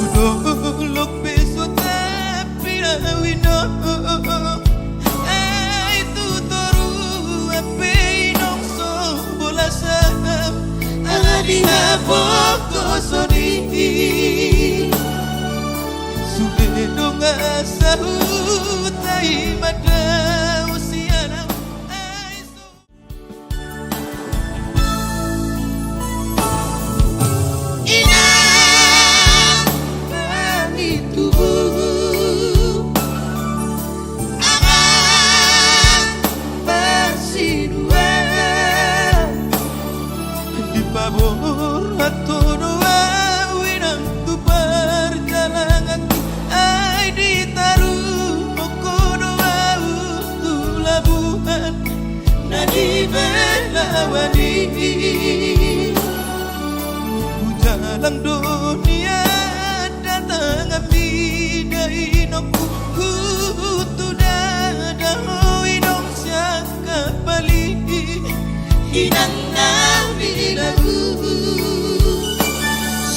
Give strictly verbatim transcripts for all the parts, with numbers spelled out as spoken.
Dolok pe so tapilawino, ai tu toru pe inong so bolasam, ala ni hapogoson i. Sude dongan sahuta i mandao sian ahu, ai so Inang, ami tubu, amang, parsiduan. Dipaborhat ho do ahu inang tu parjalangan, ai ditaruhon ho do ahu tu labuan na di belawan i. Hujalang do nian datang ami da inongku, hutuda da ho inong sian kapal i, inang na milagu.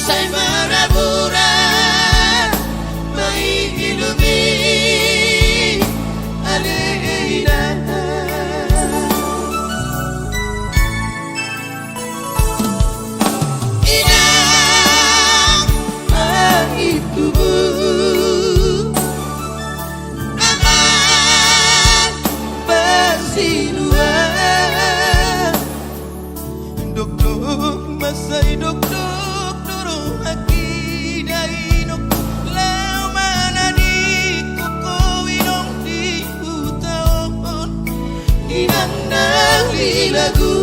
Sai marabura ma i ilum i, ale inang. Inang, ami tubu, amang, parsiduan. Dokdok ma sai dokdok do rohangki da inongku, laho manadingkon ho inong di huta on, inang na milagu.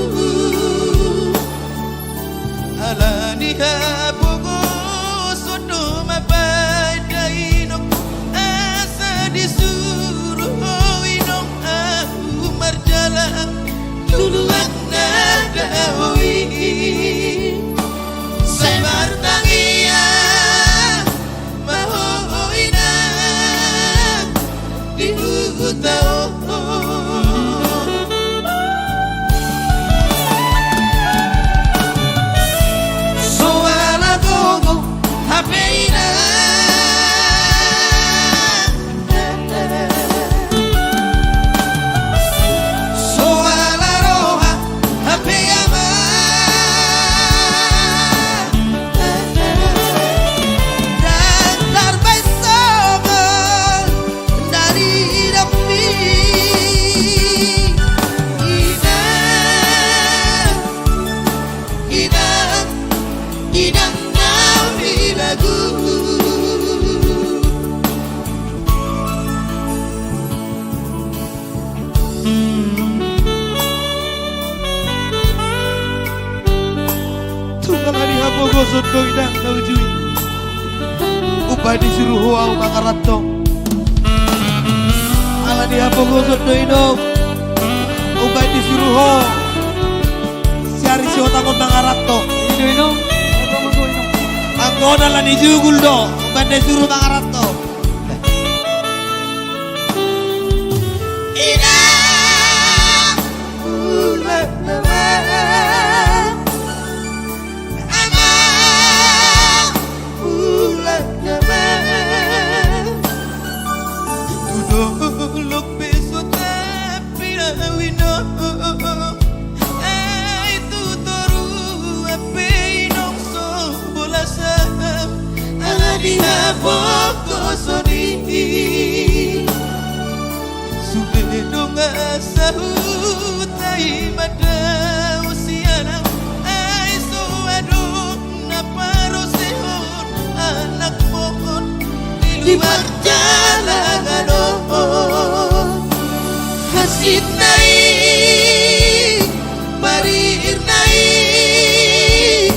Ala ni hapogoson do mambahen da inongku, asa disuru ho inong ahu marjalang tu luat na dao i. Sai martangiang ma ho inang di huta on. So ala gogo hape inang, so ala roha hape amang, ndang tarbaen songon na nidokmi. Inang, inang, inang na milagu. Tung ala ni hapogoson do inang na uju i, umbahen disuru ho ahu mangaranto. Ala ni hapogoson do inong, umbahen disuru ho si ari si otang on mangaranto. Ido inong. Anggo on ala ni jugul do, umbahen disuru mangaranto. Inang, ulang nama. Amang, ulang nama. Tu dolok pe so tapilawino, ai tu toru pe inong so bolasam, ala ni hapogoson i. Sude dongan sahuta i mandao sian ahu, ai so adong na parosehon anakmon di parjalangan on. Hansit na i, marir na i,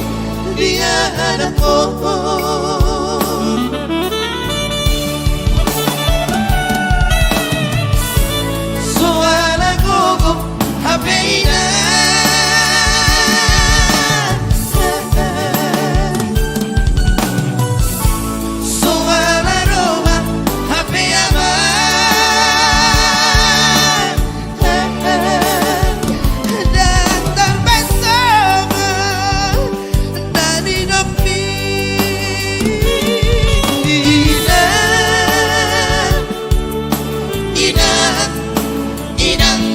dia anakmon. So ala gogo hape inang, so ala roha hape amang, ndang tarbaen songon na nidokmi. Inang, inang